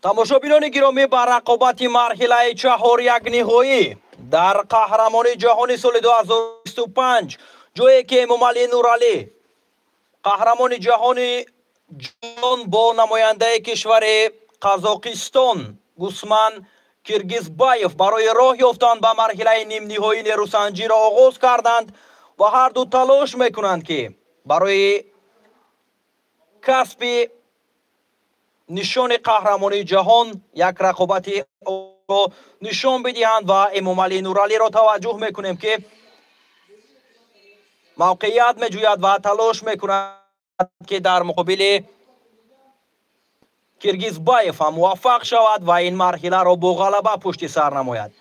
Тамошобинони гиромӣ, ба рақобати марҳилаи чаҳоряк ниҳоӣ дар қаҳрамонии ҷаҳони соли 2025, ҷое ки Эмомалӣ Нуралӣ қаҳрамони ҷаҳони ҷон бо намояндаи кишвари Қазоқистон Гусман Киргизбаев барои роҳ ёфтан ба марҳилаи нимниҳоӣ нерӯсанҷиро оғоз карданд ва ҳарду талош мекунанд, ки барои касби нишони қаҳрамонии ҷаҳон як рақобати нишон бидиҳанд. Ва Эмомалӣ Нуралиро таваҷҷӯҳ мекунем, ки мавқеият меҷӯяд ва талош мекунад, ки дар муқобили Киргизбаев ҳам муваффақ шавад ва ин марҳиларо бо ғалаба пушти сар намояд.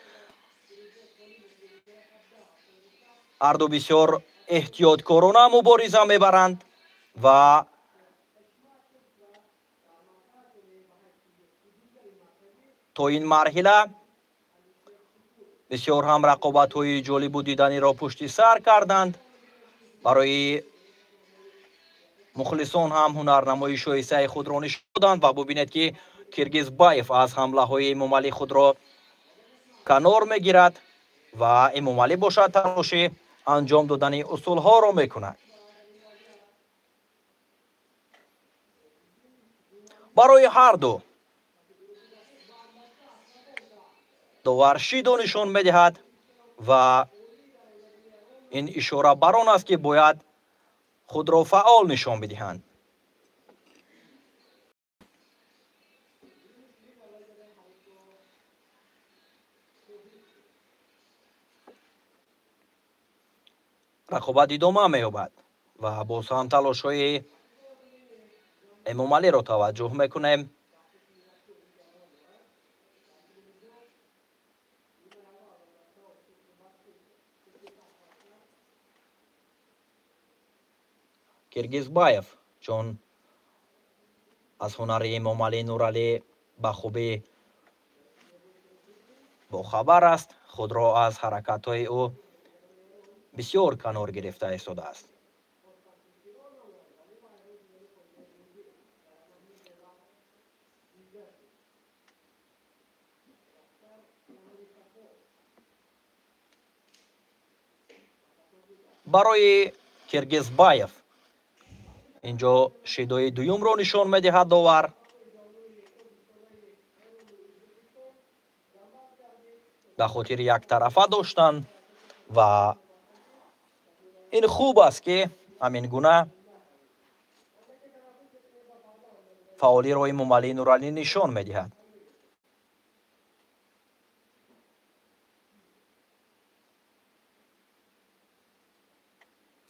Ҳарду бисёр эҳтиёткорона мубориза мебаранд ва то ин марҳила бисёр ҳам рақобатҳои ҷолибу диданиро пушти сар карданд. Барои мухлисон ҳам ҳунарнамои шоистаи худро нишон доданд ва бубинед, ки Киргизбаев аз ҳамлаҳои Эмомалӣ худро канор мегирад ва Эмомалӣ бошад талоши анҷом додани усулҳоро мекунад. Барои ҳарду довар шидо нишон медиҳад ва ин ишора бар он аст, ки бояд худро фаъол нишон бидиҳанд. Рақобат идома меёбад ва боз ҳам талошҳои Эмомалиро таваҷҷӯҳ мекунем. Киргизбаев чун аз ҳунари Эмомалӣ Нуралӣ ба хубӣ бохабар аст, худро аз ҳаракатҳои ӯ бисёр канор гирифта истодааст. Барои Киргизбаев инҷо шидои дуюмро нишон медиҳад довар. Ба хотири яктарафа доштан ва ин хуб аст, ки ҳамин гуна фаъолиро Эмомалӣ Нуралӣ нишон медиҳад.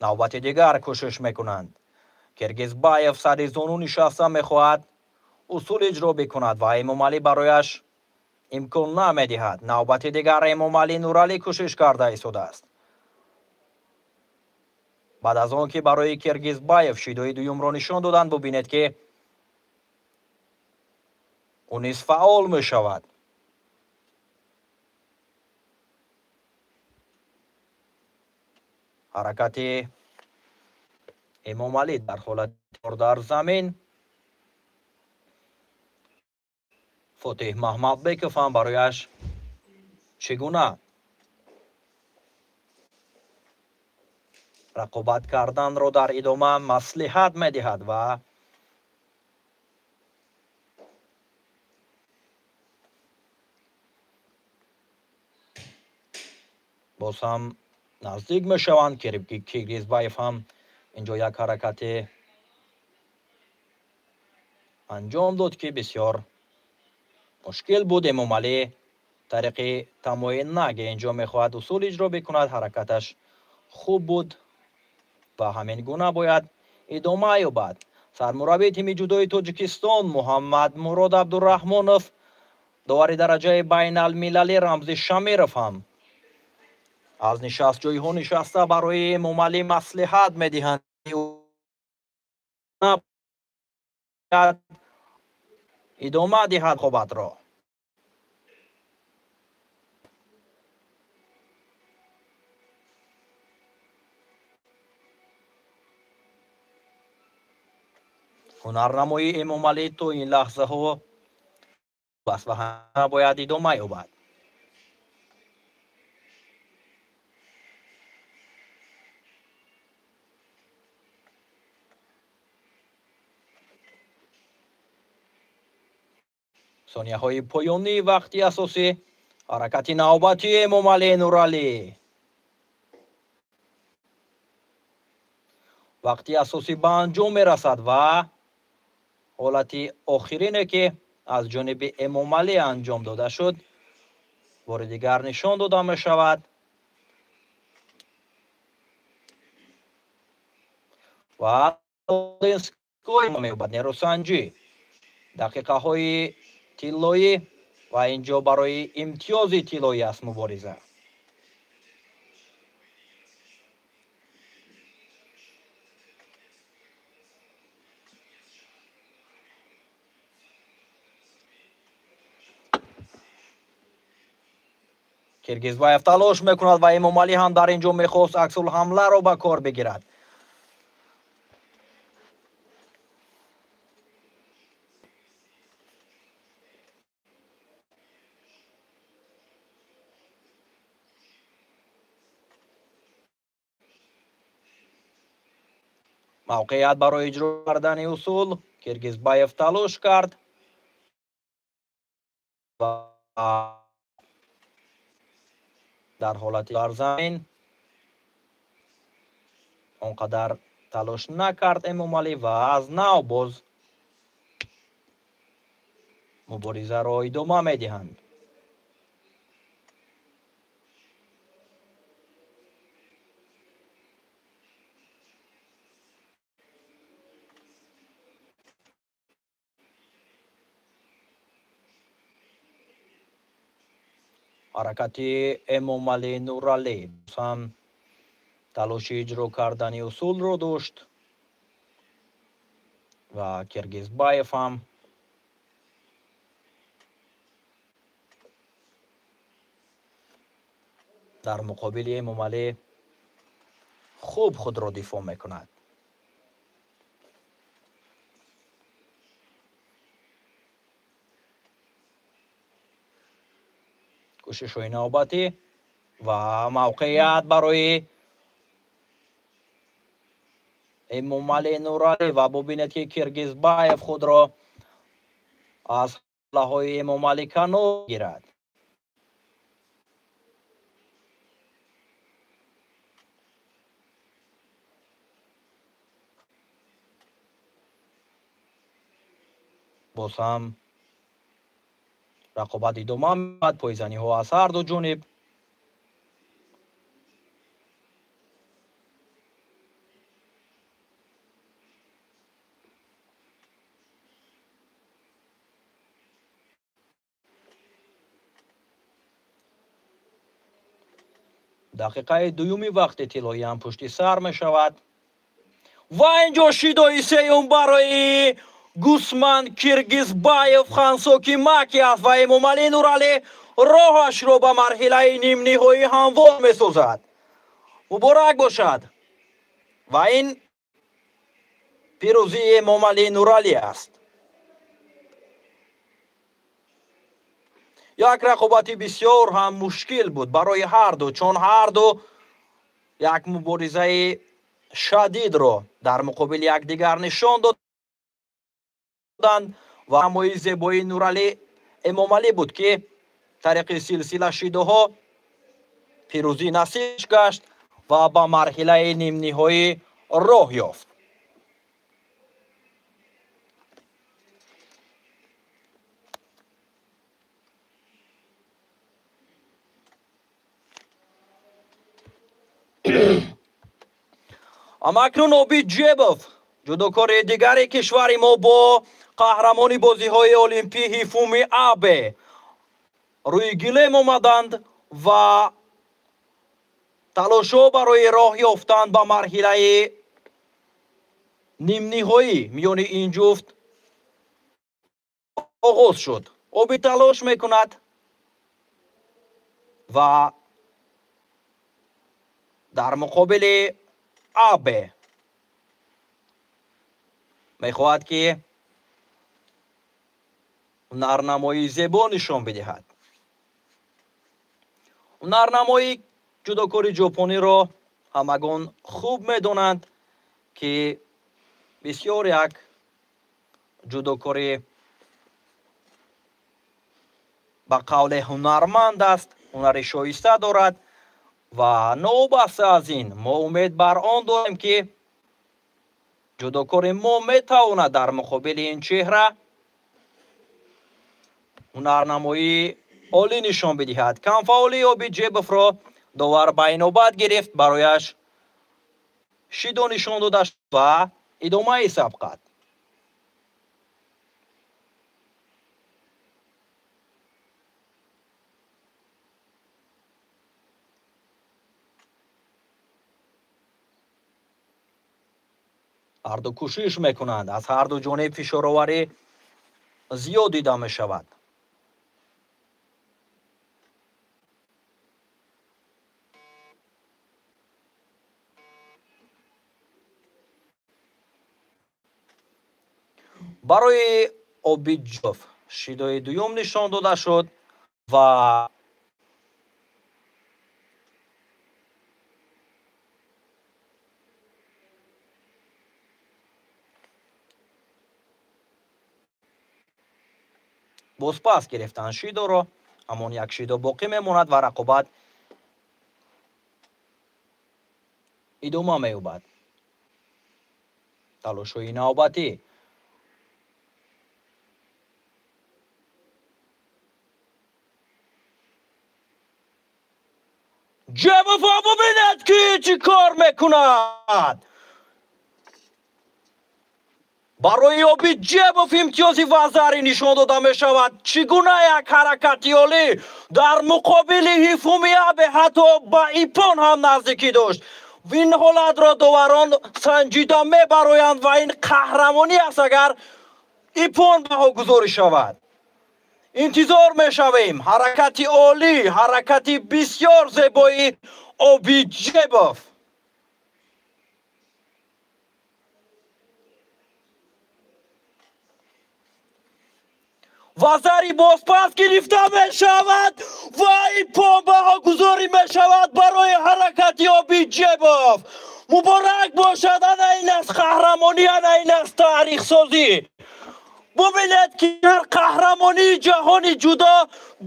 Навбати дигар кӯшиш мекунанд. Киргизбаев сари зону нишаста мехоҳад усул иҷро бикунад ва Эмомалӣ барояш имкон намедиҳад. Навбати дигар Эмомалӣ Нуралӣ кӯшиш карда истодааст. Баъд аз он ки барои Киргизбаев шидои дуюмро нишон доданд, бубинед, ки ӯ низ фаъол мешавад. Ҳаракати Эмомалӣ дар ҳолати дар замин. Фотиҳ Маҳмадбеков ҳам барояш чӣ гуна рақобат карданро дар идома маслиҳат медиҳад ва боз ҳам наздик мешаванд. Киргизбаев ҳам инҷо як ҳаракате анҷом дод, ки бисёр мушкил буд. Эмомалӣ тариқи тамои наге инҷо мехоҳад усул иҷро бикунад. Ҳаракаташ хуб буд ва ҳамин гуна бояд идома ёбад. Сармураббии тими ҷудои Тоҷикистон Муҳаммад Мурод Абдураҳмонов, довари дараҷаи байналмилалӣ Рамзи Шамиров ҳам аз нишастҷойҳо нишаста барои Эмомалӣ маслиҳат медиҳанд. Идома диҳад рақобатро. Ҳунарнамоии Эмомалӣ то ин лаҳзаҳо бас ва бояд идома ёбад. Сонияҳои поёнии вақти асосӣ, ҳаракати навбатии Эмомалӣ Нуралӣ. Вақти асосӣ ба анҷом мерасад ва ҳолати охирине ки аз ҷониби Эмомалӣ анҷом дода шуд, бори дигар нишон дода мешавад. Ва меёбад нерӯсанҷӣ. Дақиқаҳои тиллоӣ ва инҷо барои имтиёзи тиллоӣ аст мубориза. Киргизбаев талош мекунад ва Эмомалӣ ҳам дар ин ҷо мехост аксулҳамларо ба кор бигирад. Мавқеият барои иҷро кардани усул Киргизбаев талош кард ва дар ҳолати дар замин он қадар талош накард Эмомалӣ ва аз нав боз муборизаро идома медиҳанд. Ҳаракати Эмомалӣ Нуралӣ ҳам талоши иҷро кардани усулро дошт ва Киргизбаев ҳам дар муқобили Эмомалӣ хуб худро дифоъ мекунад. Кӯшишҳои навбатӣ ва мавқеият барои Эмомалӣ Нуралӣ ва бубинед ки Киргизбаев худро аз ҳамлаҳои Эмомалӣ канор гирад. Боз ҳам рақобат идома меёбад, пойзаниҳо аз ҳар ду ҷониб. Дақиқаи дуюми вақти тиллоӣ ҳам пушти сар мешавад ва инҷо шидои сеюм барои Гусман Киргизбаев Хансоки Маки аст ва Эмомалӣ Нуралӣ роҳашро ба марҳилаи нимниҳоӣ ҳамвор месозад. Муборак бошад ва ин пирӯзии Эмомалӣ Нуралӣ аст. Як рақобати бисёр ҳам мушкил буд барои ҳар ду, чун ҳар ду як муборизаи шадидро дар муқобили якдигар нишон доданд ва ҳамои зебои Нуралӣ Эмомалӣ буд ки тариқи силсила шидоҳо пирӯзӣ насиб гашт ва ба марҳилаи нимниҳоӣ роҳ ёфт. Амакнун Обид Ҷебов Ҷудокори дигари кишвари мо бо қаҳрамони бозиҳои олимпӣ Ҳифуми Абе рӯи гилем омаданд ва талошҳо барои роҳ ёфтан ба марҳилаи нимниҳоӣ миёни ин ҷуфт оғоз шуд. Обид талош мекунад ва дар муқобили Абе мехоҳад, ки ҳунарнамоии зебо нишон бидиҳад. Ҳунарнамоии ҷудокори ҷопониро ҳамагон хуб медонанд, ки бисёр як ҷудокори ба қавле ҳунарманд аст, ҳунари шоиста дорад ва новобаста аз ин мо умед бар он дорем, ки ҷудокори мо метавонад дар муқобили ин чеҳра ҳунарнамоии олӣ нишон бидиҳад. Камфаъолии Обиджебовро довар ба инобат гирифт, барояш шидо нишон дода ва идомаи сабқат. Ҳарду кӯшиш мекунанд, аз ҳарду ҷониб фишороварӣ зиёд дида мешавад. Барои Обиджов шидои дуюм нишон дода шуд ва бозпас гирифтан шидоро, ҳамон як шидо боқӣ мемонад ва рақобат идома меёбад. Талошҳои навбатӣ. Ҷебов бубинед, ки чӣ кор мекунад. Барои Обиджебов имтиёзи вазарӣ нишон дода мешавад. Чӣ гуна як ҳаракати олӣ дар муқобили Ҳифуми Абе ҳатто ба ипон ҳам наздикӣ дошт. Ин ҳолатро доварон санҷида мебароянд ва ин қаҳрамонӣ аст, агар ипон баҳогузорӣ шавад. Интизор мешавем ҳаракати олӣ, ҳаракати бисёр зебои Обиджебов. Вазари бозпас гирифта мешавад ва ипон баҳогузорӣ мешавад барои ҳаракати Обиджебов. Муборак бошад, ана ин аст қаҳрамонӣ, ана ин аст таърихсозӣ. Бубинед, ки дар қаҳрамонии ҷаҳони ҷудо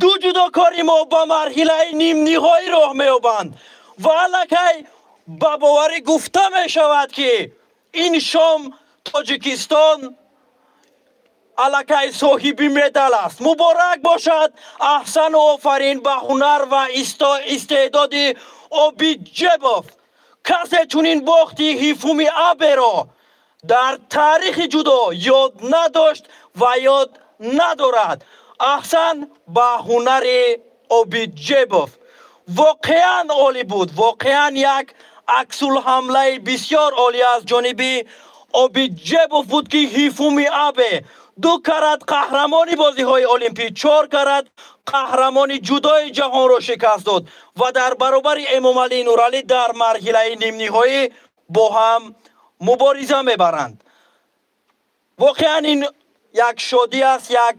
ду ҷудокори мо ба марҳилаи нимниҳоӣ роҳ меёбанд ва аллакай ба боварӣ гуфта мешавад, ки ин шом Тоҷикистон аллакай соҳиби медал аст. Муборак бошад, аҳсану офарин ба ҳунар ва истеъдоди Обиджебов. Касе чунин бохти Ҳифуми Аберо дар таърихи ҷудо ёд надошт ва ёд надорад. Аҳсан ба ҳунари Обиджебов. Воқеан олӣ буд, воқеан як аксулҳамлаи бисёр олӣ аз ҷониби Обиджебов буд, ки Ҳифуми Абе ду карат қаҳрамони бозиҳои олимпӣ, 4 карат қаҳрамони ҷудои ҷаҳонро шикаст дод ва дар баробари Эмомалӣ Нуралӣ дар марҳилаи нимниҳоӣ бо ҳам мубориза мебаранд. Воқеан ин як шодӣ аст, як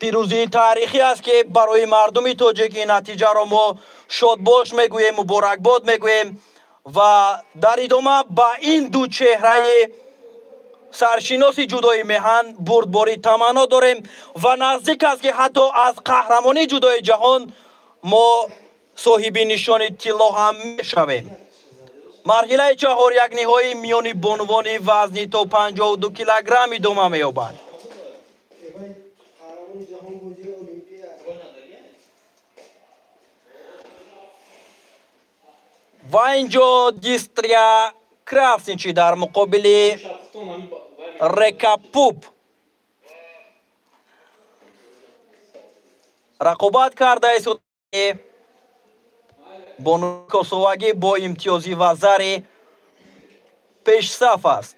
пирӯзии таърихӣ аст, ки барои мардуми тоҷик ин натиҷаро мо шодбош мегӯем, муборакбод мегӯем ва дар идома ба ин ду чеҳраи саршиноси ҷудои меҳан бурдборӣ таманно дорем ва наздик аст, ки ҳатто аз қаҳрамонии ҷудои ҷаҳон мо соҳиби нишони тилло ҳам мешавем. Марҳилаи чаҳорякниҳоӣ миёни бонувони вазни то 52 килограмм идома меёбад. Ва инҷо Дистрия Красничи дар муқобили Рекапуп рақобат карда истод бонуи косовагӣ бо имтиёзи вазари пешсаф аст.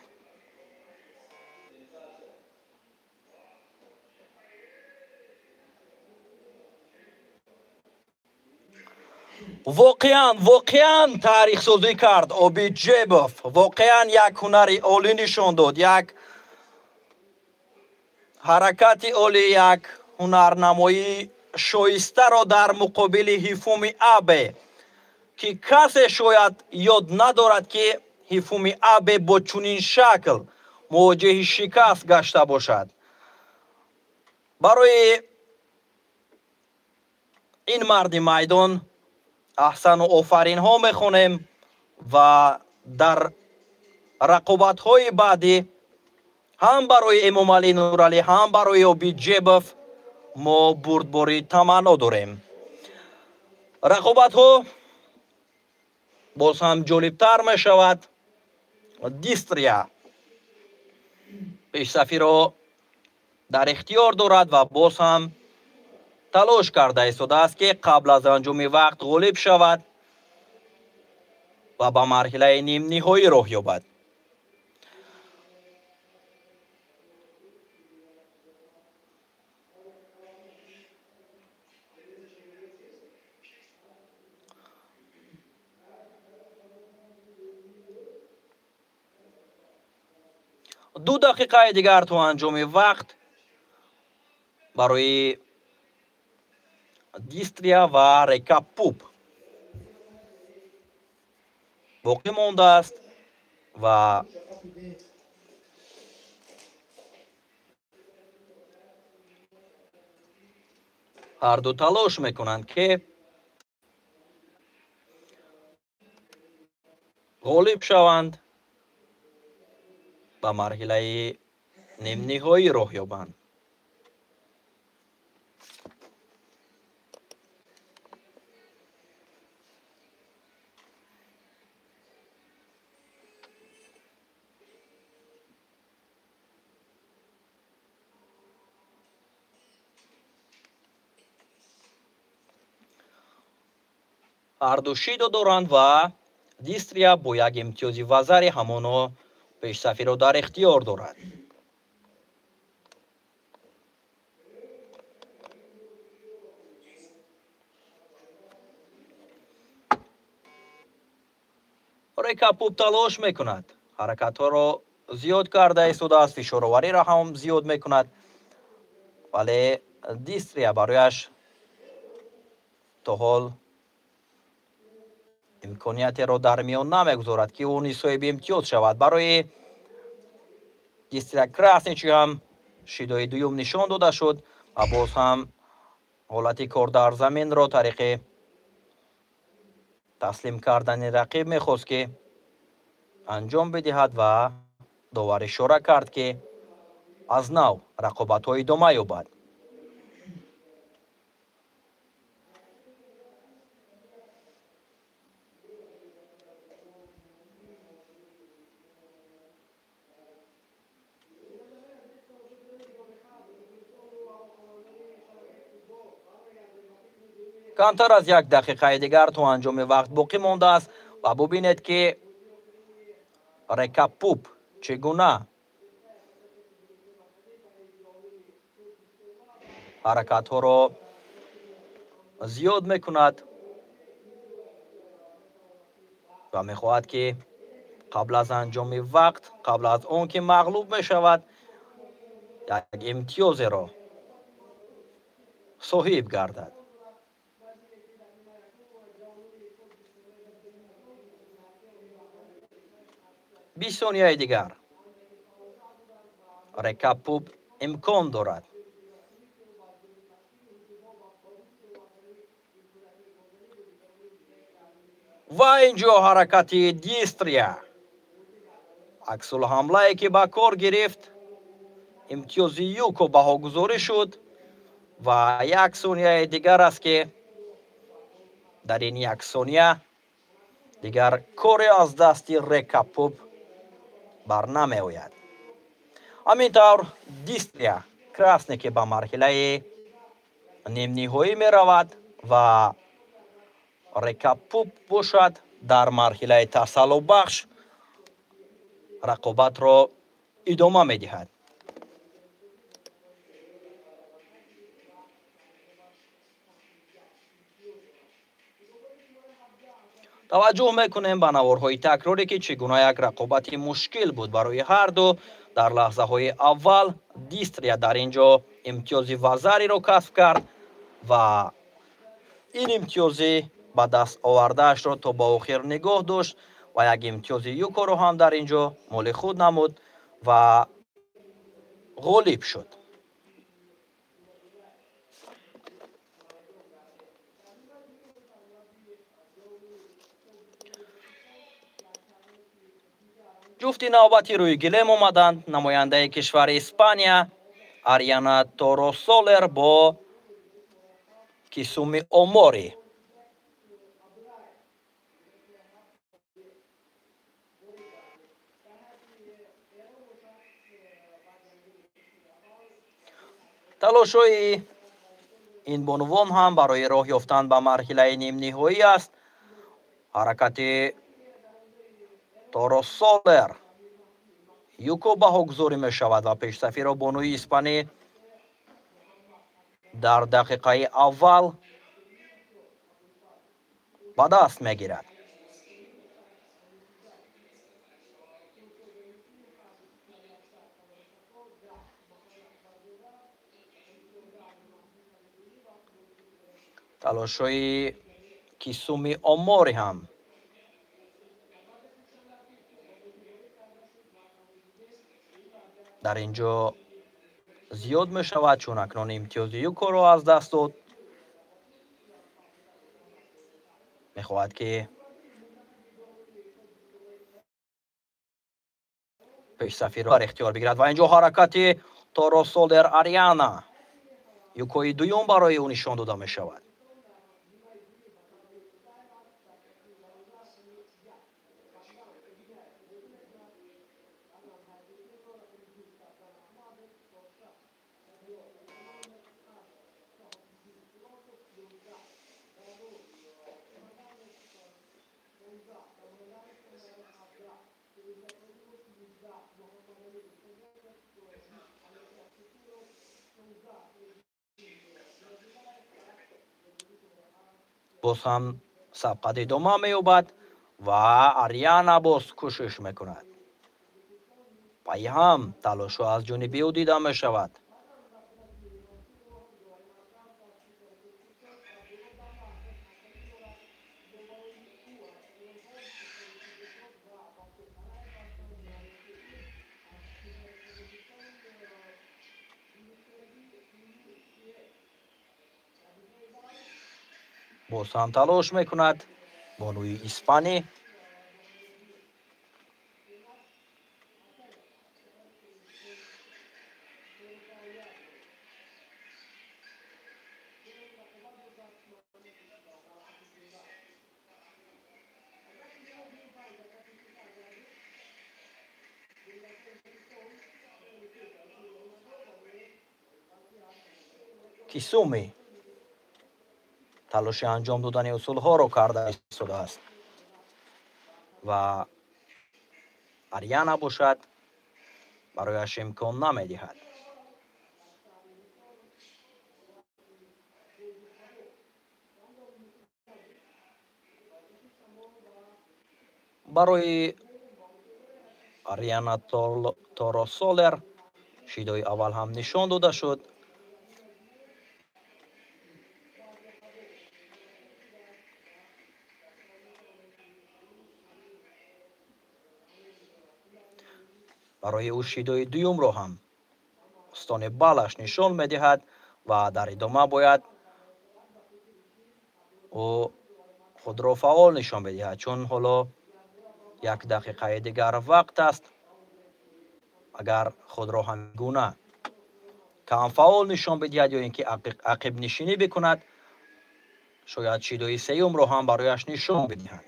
Воқеан таърихсозӣ кард Обид Ҷебов. Воқеан як ҳунари олӣ нишон дод, як ҳаракати олӣ, як ҳунарнамоии шоистаро дар муқобили Ҳифуми Абе, ки касе шояд ёд надорад, ки Ҳифуми Абе бо чунин шакл мувоҷиҳи шикаст гашта бошад. Барои ин марди майдон аҳсану офаринҳо мехонем ва дар рақобатҳои баъдӣ ҳам барои Эмомалӣ Нуралӣ, ҳам барои Обид Ҷебов мо бурдборӣ таманно дорем. Рақобатҳо боз ҳам ҷолибтар мешавад. Дистрия пешсафиро дар ихтиёр дорад ва боз ҳам талош карда истодааст, ки қабл аз анҷоми вақт ғолиб шавад ва ба марҳилаи нимниҳоӣ роҳ ёбад. Ду дақиқаи дигар то анҷоми вақт барои Дистрия ва Рекапуп боқӣ мондааст ва ҳарду талош мекунанд, ки ғолиб шаванд, ба марҳилаи нимниҳоӣ роҳ ёбанд. Ҳарду шидо доранд ва Дистрия бо як имтиёзи вазари ҳамоно пешсафиро дар ихтиёр дорад. Рекапуп талош мекунад, ҳаракатҳоро зиёд карда истодааст, фишоровариро ҳам зиёд мекунад, вале Дистрия барояш то ҳол имкониятеро дар миён намегузорад, ки ӯ низ соҳиби имтиёз шавад. Барои Дистрия Красничи ҳам шидои дуюм нишон дода шуд ва боз ҳам ҳолати кор дар заминро тариқи таслим кардани рақиб мехост, ки анҷом бидиҳад ва довар ишора кард, ки аз нав рақобатҳо идома ёбад. Камтар аз як дақиқаи дигар то анҷоми вақт боқӣ мондааст ва бубинед, ки Рекапуп чӣ гуна ҳаракатҳоро зиёд мекунад ва мехоҳад, ки қабл аз анҷоми вақт, қабл аз он ки мағлуб мешавад, як имтиёзеро соҳиб гардад. 20 сонияи дигар Рекапуп имкон дорад. Ва инҷо ҳаракати Дистрия. Аксулҳамлае ки ба кор гирифт, имтиёзи юко баҳогузорӣ шуд ва як сонияи дигар аст, ки дар ин як сония дигар коре аз дасти Рекапуп бар намеояд. Ҳамин тавр Дистрия Краснике ба марҳилаи нимниҳоӣ меравад ва Рекапуп бошад дар марҳилаи тасаллобахш рақобатро идома медиҳад. Таваҷҷӯҳ мекунем ба наворҳои такрорӣ, ки чӣ гуна як рақобати мушкил буд барои ҳар ду. Дар лаҳзаҳои аввал Дистрия дар ин ҷо имтиёзи вазариро касб кард ва ин имтиёзи ба даст овардаашро то ба охир нигоҳ дошт ва як имтиёзи юкоро ҳам дар ин ҷо моли худ намуд ва ғолиб шуд. Ҷуфти навбати рӯи гилем омаданд намояндаи кишвари Испания Ариана Торосолер бо Кисуми Омори. Талошҳои ин бонувон ҳам барои роҳ ёфтан ба марҳилаи нимниҳоӣ аст. Ҳаракати Торосолер юко баҳогузорӣ мешавад ва пешсафиро бонуи испанӣ дар дақиқаи аввал ба даст мегирад. Талошҳои Кисуми Омори ҳам дар ин ҷо зиёд мешавад, чун акнун имтиёзи юкоро аз даст дод. Мехоҳад ки пешсафиро бар ихтиёр бигирад ва ин ҷо ҳаракати Торосолер Ариана юкои дуюм барои ӯ нишон дода мешавад. Боз ҳам сабқат идома меёбад ва Ариана боз кӯшиш мекунад. Пайҳам талошҳо аз ҷониби ӯ дида мешавад. Боз ҳам талош мекунад бонуи испанӣ. Кисуми талоши анҷом додани усулҳоро карда истодааст ва Ариана бошад барояш имкон намедиҳад. Барои Ариана Торосолер шидои аввал ҳам нишон дода шуд. Барои ӯ шидои дуюмро ҳам устони балаш нишон медиҳад ва дар идома бояд ӯ худро фаъол нишон бидиҳад, чун ҳоло як дақиқаи дигар вақт аст. Агар худро ҳамгуна камфаъол нишон бидиҳад ё ин ки ақибнишинӣ бикунад, шояд шидои сеюмро ҳам барояш нишон бидиҳанд.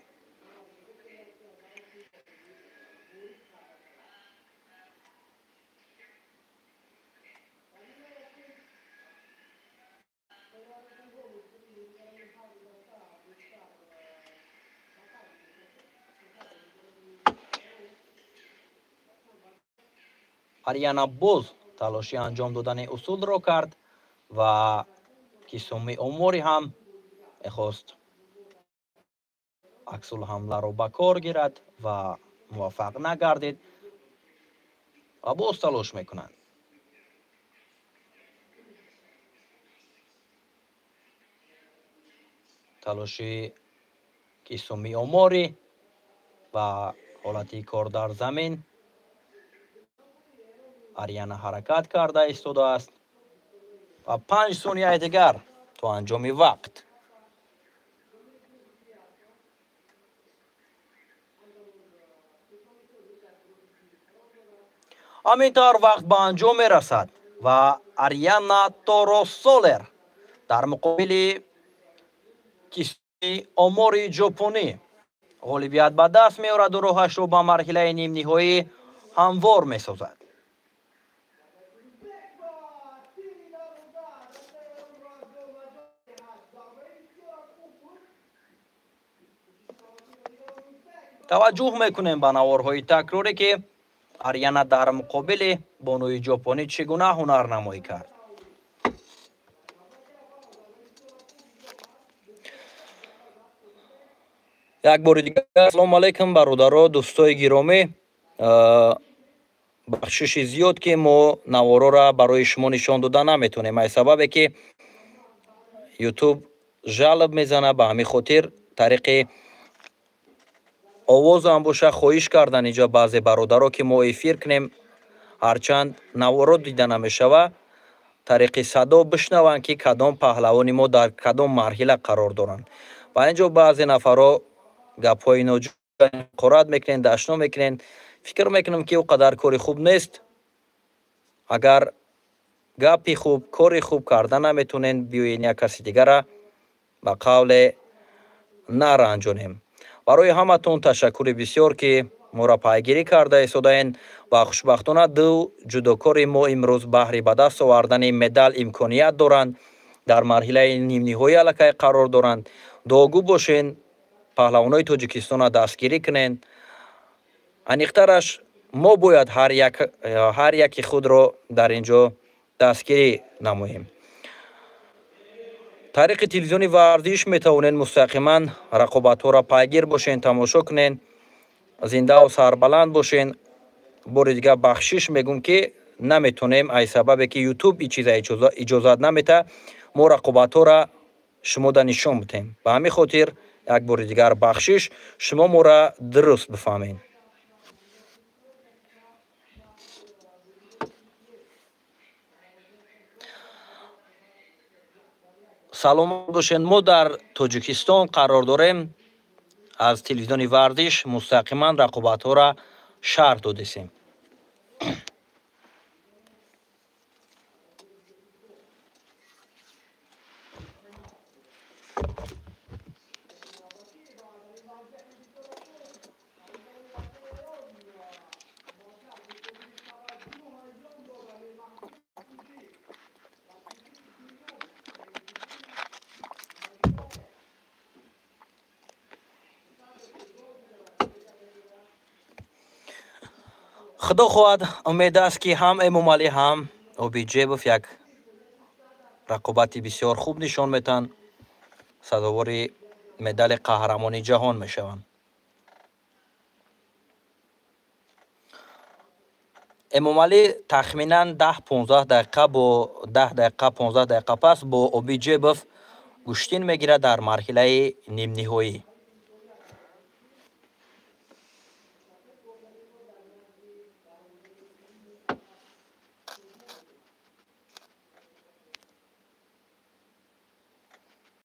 Ариана боз талоши анҷом додани усулро кард ва Кисуми Омори ҳам мехост аксулҳамларо ба кор гирад ва муваффақ нагардид ва боз талош мекунанд. Талоши Кисуми Омори ва ҳолати кор дар замин. Ариана ҳаракат карда истодааст ва 5 сонияи дигар то анҷоми вақт. Ҳамин тавр вақт ба анҷом мерасад ва Ариана Торо Солер дар муқобили Кисуми Омори ҷопонӣ ғолибият ба даст меораду роҳашро ба марҳилаи нимниҳоӣ ҳамвор месозад. Таваҷҷӯҳ мекунем ба наворҳои такрорӣ, ки Ариана дар муқобили бонуи ҷопонӣ чӣ гуна ҳунарнамоӣ кард. Як бори дигар ассалому алайкум, бародаро, дӯстои гиромӣ. Бахшиши зиёд, ки мо наворора барои шумо нишон дода наметонем, ай сабабе ки Ютуб жалоб мезана. Ба ҳамин хотир тариқи овозам боша хоҳиш кардан инҷа баъзе бародаро, ки мо эфир кунем, ҳарчанд наворо дида намешава, тариқи садо бишнаванд, ки кадом паҳлавони мо дар кадом марҳила қарор доранд. Ва инҷо баъзе нафарро гапҳои ноҷорат мекунен, дашно мекунен. Фикр мекунам, ки ӯ қадар кори хуб нест. Агар гапи хуб, кори хуб карда наметонен, биёен як каси дигара ба қавле наранҷонем. Барои ҳаматон ташаккури бисёр, ки моро пайгирӣ карда истодаен ва хушбахтона ду ҷудокори мо имрӯз баҳри ба даст овардани медал имконият доранд, дар марҳилаи нимниҳоӣ аллакай қарор доранд. Дуогӯ бошен, паҳлавонои Тоҷикистонро дастгирӣ кунен. Аниқтараш, мо бояд ҳар яки худро дар ин ҷо дастгирӣ намоем. Тариқи телевизиони варзиш метавонед мустақиман рақобатҳоро пайгир бошен, тамошо кунен, зиндаву сарбаланд бошен. Бори дигар бахшиш мегӯм, ки наметонем, ай сабабе ки Ютуб ин чиза иҷозат намета, мо рақобатҳоро шумода нишон бидем. Ба ҳамин хотир як бори дигар бахшиш, шумо моро дуруст бифаҳмед. Саломат бошед. Мо дар Тоҷикистон қарор дорем. Аз телевизиони варзиш мустақиман рақобатҳоро шарҳ додесем. Худо хоҳад, умед аст, ки ҳам Эмомалӣ, ҳам Обиҷебов як рақобати бисёр хуб нишон метаҳанд, сазовори медали қаҳрамони ҷаҳон мешаванд. Эмомалӣ тахминан 10-15 дақиқа бо 10 дақиқа 15 дақиқа пас бо Обиҷебов гӯштин мегирад дар марҳилаи нимниҳоӣ.